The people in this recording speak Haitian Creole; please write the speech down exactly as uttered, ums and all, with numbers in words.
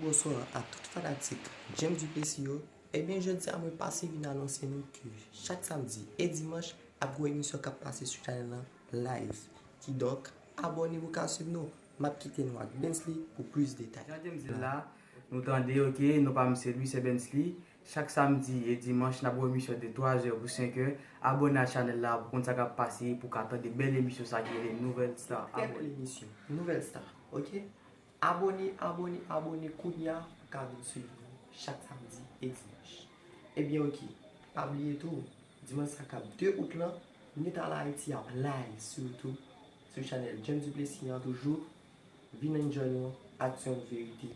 Bonswa a tout fanatik James Duplessis yo. Ebyen, jodi a mwen pase vin anonse nou ke chak samdi e dimanch ap gen emisyon k ap pase sou chanèl lan live. Kidonk, abòne pou ka swiv nou. M ap kite nou ak Bensley pou plis detay. Jan James di la, nou tande, oke, non pa m se Louis Bensley. Chak samdi e dimanch, n ap gen emisyon de twa zè pou senk è. Abòne a chanèl la pou konn sa k ap pase, pou ka tande bèl emisyon sa ki rele Nouvèl Star. Bèl emisyon, Nouvèl Star, oke? Abòne, abòne, abòne kounye a pou ka vin swiv nou chak samdi e dimanch. Ebyen, oke, pa bliye tou, dimanch sa k ap de out lan, Natal Haïti ap live sou YouTube, sou chanèl James Duplessis an toujou. Vin enjoy nou, Aksyon Verite.